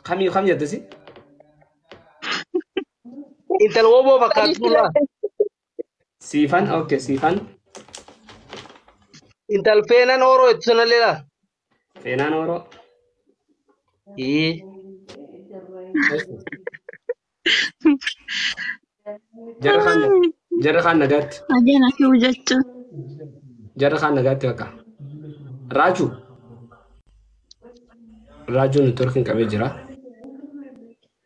Kamii kam jettesi? Intal woboo Sadii fakkaattu laa. filate. Siifan okay siifan. Intal feenan ooroo itti sanallee laa. Feenaan Oromoo. Ee. Jarri kaan jarri kaan nagaatti. Ajana fi jechuun. Jarri kaan nagaatti bakka. Raajuu. Raajuun networkiin qabee jira.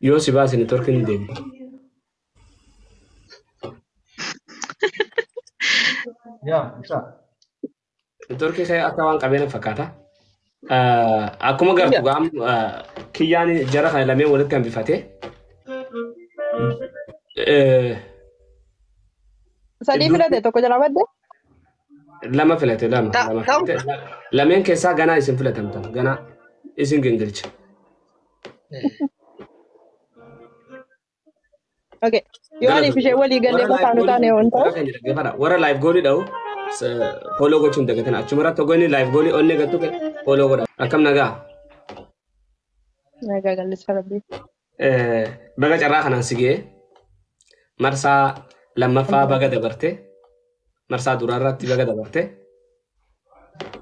Yoo si baase networkiin hin deebitu. Yaa, ibsaa. Networkii kee akka waan qabee na fakkaata. Akkuma gartu gaam kiyyaan jara kana lameen walitti hambifate. Sadii filate tokko jalaa badde. Lama filate lama lama filate. Lameen keessaa ganaa isin filatamtan ganaa isin gingilcha. Okay. Yoo ani fi ishee walii galee mataa nu taane waan ta'u. Warra live goolii dha'u follow gochuun dagatan achuma irratti hogganni live goolii onnee gattu follow godha. Akkam nagaa? Nagaa galleessa rabbii. Baga carraa kanaan si ga'e marsaa lammaffaa baga dabarte marsaa duraa irratti baga dabarte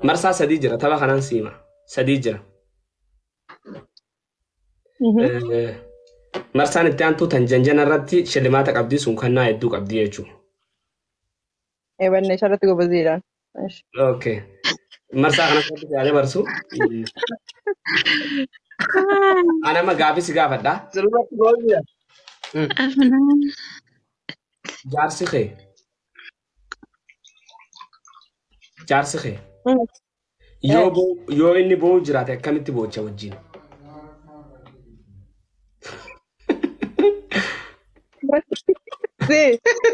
marsaa sadii jira tapha kanaan siima sadii jira. Marsaan itti aantu tan janjana irratti shillimaata qabdi sun kannaa hedduu qabdi jechuudha. Eebanne isarratti gobaziidhaan. Okay. Marsaa kana irratti yaalee barsu. Anama gaafii si gaafadha. Sirriitti goolii. Afnaan. Jaarsi kee. Jaarsi kee. Yoo yoo inni boo'u jiraate akkamitti boocha wajjin? Si,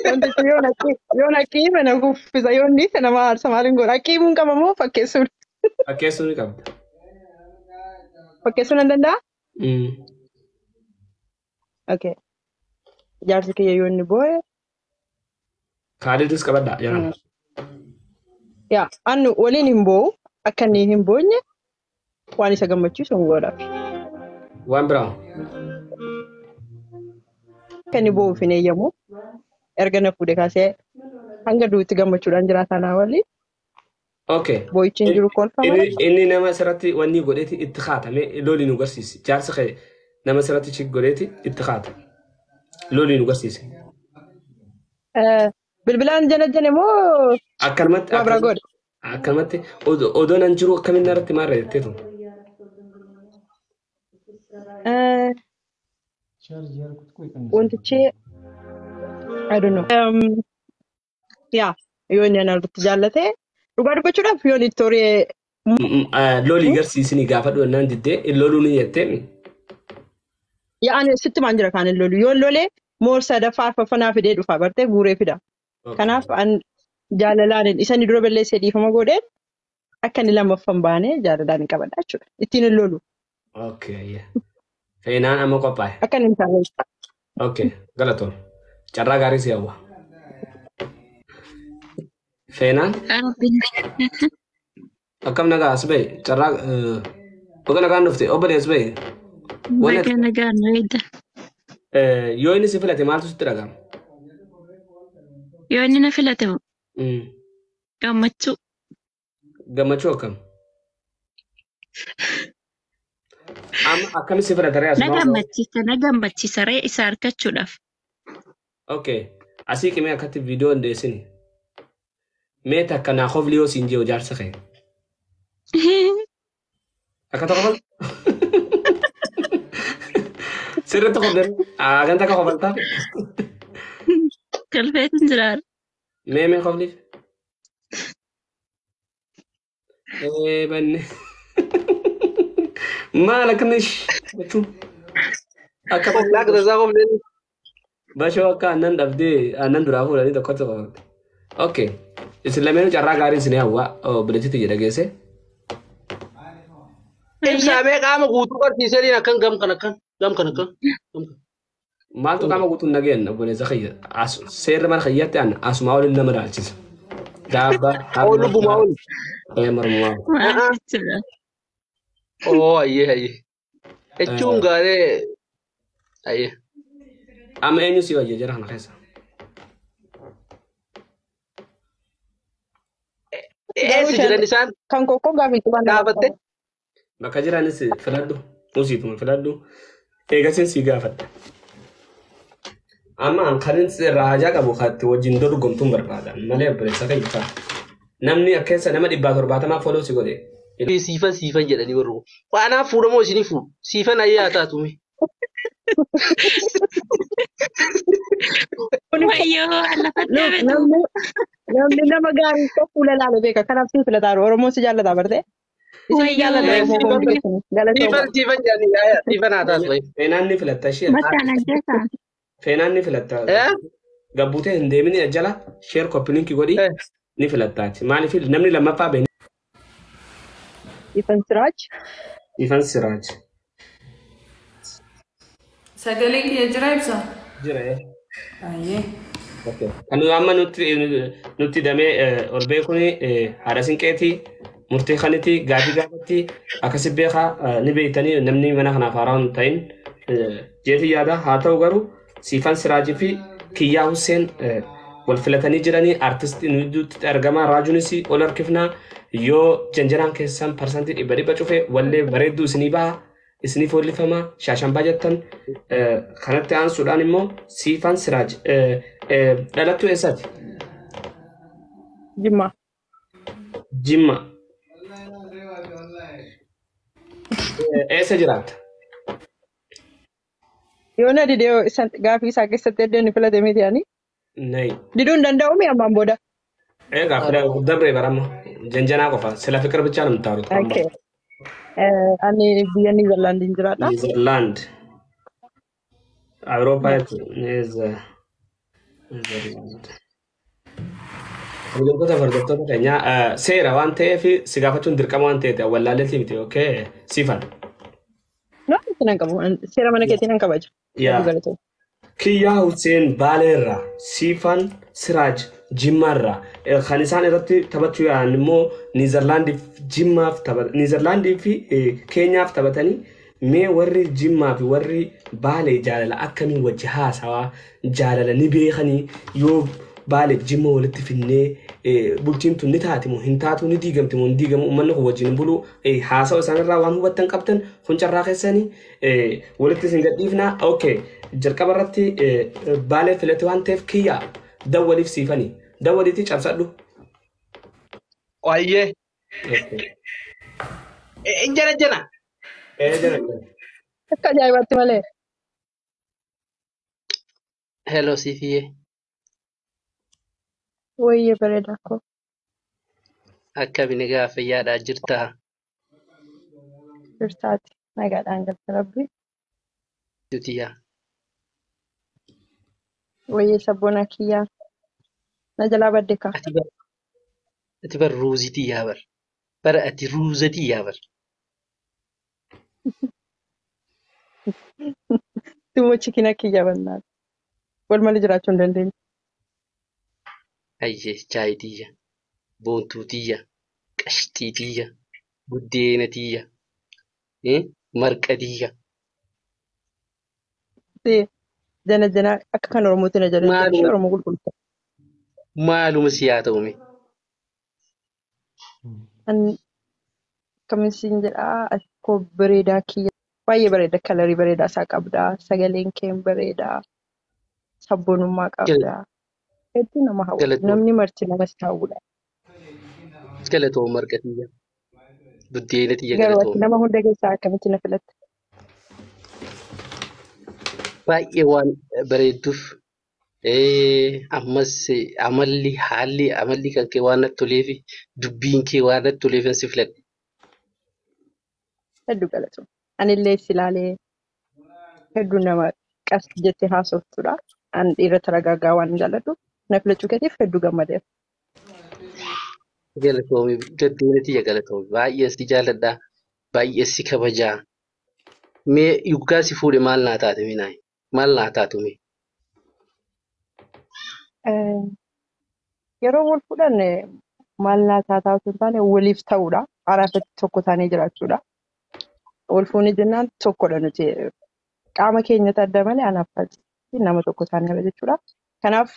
wantichi yoo naqqiime na kuffisa yoo inni isa nama aarsa maaliin godha aqiimuun qaba moo fakkeessuun? Fakkeessuu ni qabda. Fakkeessuu nan danda'a? Okay. Jaarsi kiyya yoo inni boo'e. Kaalidis qabadha jedhama. Yaa annu waliin hin boo'u akka inni hin boonye waan isa gammachiisu hin godhaaf. Waan biraa. Akka inni boo'uuf hin eeyyamu. Erga na fuudhe kaasee hanga duutti gammachuudhaan jiraata naa waliin. Okay. Boo'ichi hin jiru kolfa malee. Inni nama asirratti wanni godheeti itti kaatame loli nu garsiisi. Jaarsi kee nama asirratti chik godheeti itti kaata. Loli nu garsiisi. Bilbilaan jala jale moo Akkanumatti waa biraa godhe? akkanumatti odoo nan jiru akkamiin irratti maal jetteetu? Wantichi I don't know. Yaa yoo inni ana irratti jaallate dhugaa dubbachuudhaaf yoo inni toree Loli garsiisini gaafadhu jennaan diddee loluu ni jettee. Yaa ani sitti maan jira kaan hin lolu yoo lolee moor sadaffaa arfaffanaa fidee dhufa bartee guuree fida. Kanaaf an jaalalaan isa inni dura balleessee dhiifama godheen akka inni lammaffan baane jaalalaan hin qabadha jechuudha. Ittiin hin lolu. Okay. Feenaan amma qophaa'e. Akka inni hin taane. Okay. Galatoon. Carraa gaarii si hawwa. Feenaan akkam nagaa as bahe carraa baga nagaan dhufte obbolees as bahe. Baga nagaan reeda. Yoo inni si filate maaltu sitti dhaga'ama? Yoo inni na filate gammachuu. Gammachuu akkam? Amma akkami si filate ree Na asumaa? gammachiisa na gammachiisa ree isa argachuudhaaf. Okay. Asii qimee akkatti viidiyoo hin dhiyeessini. Mee takka naa kofli yoo siin jiru jaarsa kee. Akka tokko kofal? Sirriitti kofle. Hagan takka kofaltaa? Galfeetin jiraara. Mee mee kofliif? Ee banne. Maal akkanni jechuun? Akka Kollaa tasaa koflee. Bashoo akka aannan dhabdee aannan duraa fuudhanii tokkotti qofatte. Okay. Isin lameenuu carraa gaarii isin hawwa obboleettiitti jedha geesse. Ibsaamee qaama guutuu barsiisanii akkan gam kan akkan gam kan akkan. Maaltu qaama guutuun nageen obboleessa kiyya. Seerri mana kiyyaatti aan asumaa waliin nama dhaalchisa. Daabba. Oo lubbumaa oli. Ee mormumaa. Maal jechuudha? Oo ayyee ayyee. Jechuun gaaree ayyee. Amma eenyu si wayya jara kana keessa? Eessa jiran isaan? Kan kokkoo gaafii tuban. Gaafatte? Bakka jiranis filadhu. Usiituma filadhu. Eegasiin si gaafadha. Amma an kanin irraa hajaa qabu katti wajjin dorgomtuun barbaada. Malee obboleessa kan ifaa. Namni akkeessa nama 770 follow si godhe. Siifan siifan jedhanii warri kun. Waanaaf fuudhamoo isinii fuudhu? Siifan ayyee haa taatu mee? Wayyoo lafatti hafe. Namni nama gaarii tokko fuula laala beeka. Kanaaf si filataa Oromoon si jaallataa bartee. Isin jaallata Oromoo hundi keessanii. Galatooma. Siifan siifan jedhanii ayyaa siifan haa taatu. Feenaan ni filatta ishee. Bakkaan ajjeesaa. Feenaan ni filatta. Gabbuutee hin deemin jala sheer koppilinkii godhi ni filattaati. Maaliif namni lammaffaa beekni. Ifan Siraaj. Ifan Siraaj. Sagaleen kiyya jira ibsa? Jira. Ayyee. Kan amma nutti damee ol beekuun haadha sinqeetii murtee kanitti gaafii gaafatti akkasi beekaa ni beektanii namni mana kanaaf haaraa hin ta'in jeetii yaada haa ta'u garuu Siifan Siraajii fi Kiyyaa Hussein wal filatanii jiranii artistii nu gidduutti argama raajuunis ol harkifnaa yoo janjanaan keessan 100% cufe wallee bareedduu isinii baha isinii foollifama shaashanbaa jettan kanatti aansuudhaan immoo Siifan Siraaj dhalattuu eessaati? Jimma. Jimma. Eessa jiraatta? Yoo na didee gaafii isaa keessatti iddoo inni filate miti ani. Nayi. Diduu hin danda'u mi ammaan booda? Egaa dabree barama janjanaa qofa sila fikir bichaa namti taa'u. Okay. Ani biyya Niizerlaandiin jiraadha. Niizerlaand. Awurooppaa jechuudha. Niizerlaand. Hordoftoota hordoftoota keenyaa seera waan ta'eef si gaafachuun dirqama waan ta'eef wallaalleetii miti okay siifan. No, nan qabu. Seera mana keetii nan kabaja. Yaa. Kiyyaa Hussein Baaleerraa, Siifan Siraaj Jimmaarraa kan isaan irratti taphachuu yaalan immoo Niizerlaandiif Jimmaaf Niizerlaandii fi Keenyaaf taphatanii mee warri Jimmaa fi warri Baalee jaalala akkamiin wajji haasawaa jaalala ni beekanii yoo Baalee Jimma walitti finnee bultiin tun ni taati moo hin taatu ni diigamti moo hin diigamu uummanni kun wajjin hin bulu haasawa isaanirraa waan hubattan qabdan kun carraa keessanii walitti isin gadhiifnaa okay jalqaba irratti Baalee filate waan ta'eef Kiyyaa dawwaliif siifanii dawwaliitii cabsadhu. Wayyee. Jana jana. Jana. Akka ajaa'ibaatti malee. Hello Siifiyee. Wayyee bareedaa koo. Akkami nagaa fayyaadhaa jirtaa? Jirtaati. Nagaadhaan galta rabbi. Dutiyyaa. Wayyee sabboonaa kiyyaa. Na jalaa badde kaa. Ati bar ruuzii tiyyaa bar. Bara ati ruuza tiyyaa bar. Tummoo chikina kiyyaa bannaa. Wal malee jiraachuu hin dandeenye. Ayyee chaayii tiyya, boontuu tiyya, qashxii tiyya, buddeena tiyya, marqa tiyya. Jana jana akka kan Oromootti na jedhan ishee Oromoo qulqulluu. Maaluma si haa ta'u mee? Ani akkamiin siin jedhaa ati koo bareedaa kiyya. Baay'ee bareeda kalarii bareedaa isaa qabdaa. Sagaleen kee bareedaa. Sabboonummaa qabdaa. Hedduu nama hawwata. Namni marti nama si hawwudha. Galatoom marqa tiyya. Buddeena tiyya Garuu ati galatoom. nama hunda keessaa akkamitti na filatte? Baay'ee waan bareedduuf ammas amalli haalli amalli kan kee waan natti toleef dubbiin kee waan natti toleef si filadhe. Hedduu galatoom. Anillee si ilaalee hedduu nama qas jettee haasoftudha. Ani dhiira taragaagaa waan jaalladhu na filachuu keetiif hedduu gammadeera. Galatoomi buddeena tiyya galatoomi baay'ee si jaalladha baay'ee si kabajaa. Mee yuggaa si fuudhe maal naa taate minaayi? Maal naa taatu mee? Yeroo wal fuudhan maal naa taataa osoo hin taane waliif ta'uudha. Araarratti tokko taanee jiraachuudha. Wal fuunee jennaan tokkodha nuti. Qaama keenyatti adda malee anaaf ati nama tokko taaneera jechuudha. Kanaaf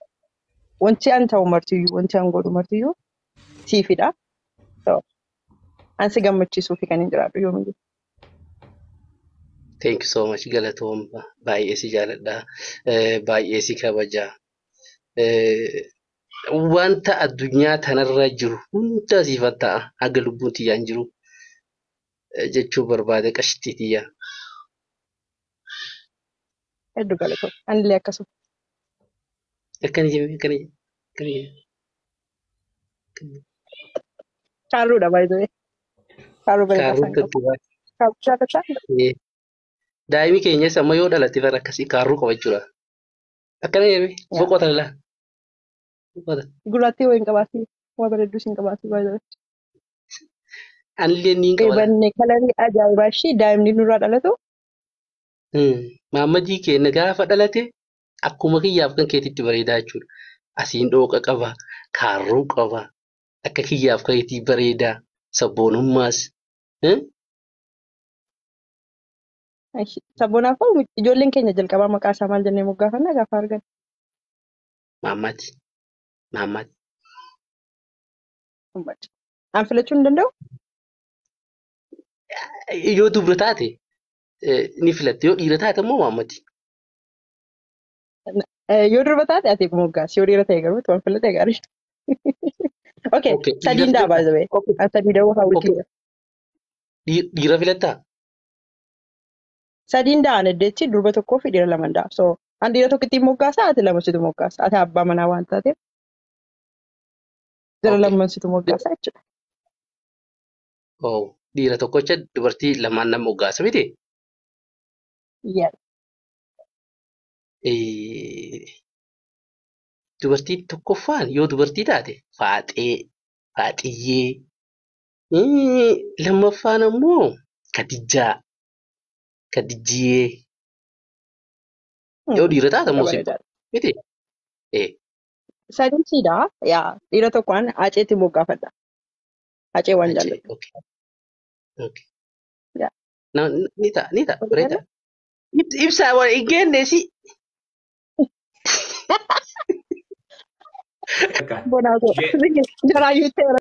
wanti an ta'u martiyyuu wanti an godhu martiyyuu siifidha. So, an si gammachiisuufi kan hin jiraadhu yoomiyyuu. Thank you so much galatoom baay'ee si jaaladha. Baay'ee si kabaja. Wanta addunyaa tanarra jiru hunda siifan ta'a haga lubbuun tiyyaan jiru jechuu barbaade qashittii tiyya. Hedduu galatoom. Anillee akkasuma. Akkana jemme akkana jemme akkana jemme. Kaarruudha by the way. Kaarruu bareedaa Kaarruun isaan qabu. tuttuqaa. Kaarruu jaalataa? Daa'imni keenyas amma yoo dhalate bara akkasii kaarruu qaba jechuudha. Akkana jemme Yaa. boqota laa. Boqota. Gurraattii wayii hin qabaatu. Waa bareedduu hin qabaatu by the way. Anillee niin qaba laa. Banne kalarii ajaa'ibaa ishii daa'imni nurraa dhalatu. Maammadii keenya gaafa dhalate akkuma kiyyaaf kan keetitti bareedaa jechuudha. Asiin dhooqa qaba, kaarruu qaba, akka kiyyaaf keetii bareedaa, sabboonummaas. Sabboonaaf hoo ijoolleen keenya jalqabaa maqaa isaa maal jennee moggaafanna gaafa argan? Maammati. Maammati. An filachuu hin danda'u? Yoo dubra taate ni filatte, yoo dhiira taate immoo maammati. Yoo durba taate ati moggaasi, yoo dhiira ta'e garuu waan filatte gaarii. Okay, Okay, dhiira sadiin daa filattaa? by the way. Okay, An sadii da'uu okay. hawwitiidha. Dhiira filattaa? Sadiin da'an eddeetti durba tokkoo fi dhiira lama da'a. So an dhiira tokko ittiin moggaasa ati lama situ moggaasa. Ati abbaa manaa waan taateef jara Okay. lamman situ moggaasa jechuudha. Oh, dhiira tokkocha dubartii lamaan nama moggaasa miti? Yeah. Dubartii tokkoffaan yoo dubartii taate faaxee, faaxiyyee. Lammaffaan ammoo Kadijjaa, Kadijjiyee. Yoo dhiira taate ammoo simple Bareedaadha. miti? Sadiin siidha. Yaa dhiira tokkoon Aceetti moggaafadha. Acee waan Acee, jaalladhu. okay, okay. Yaa. Ni ta'a, ni ta'a, bareedaa. Ibsaa waan hin geenne si. Bakka. Bonaatoo. Jaraayyuu ta'eera.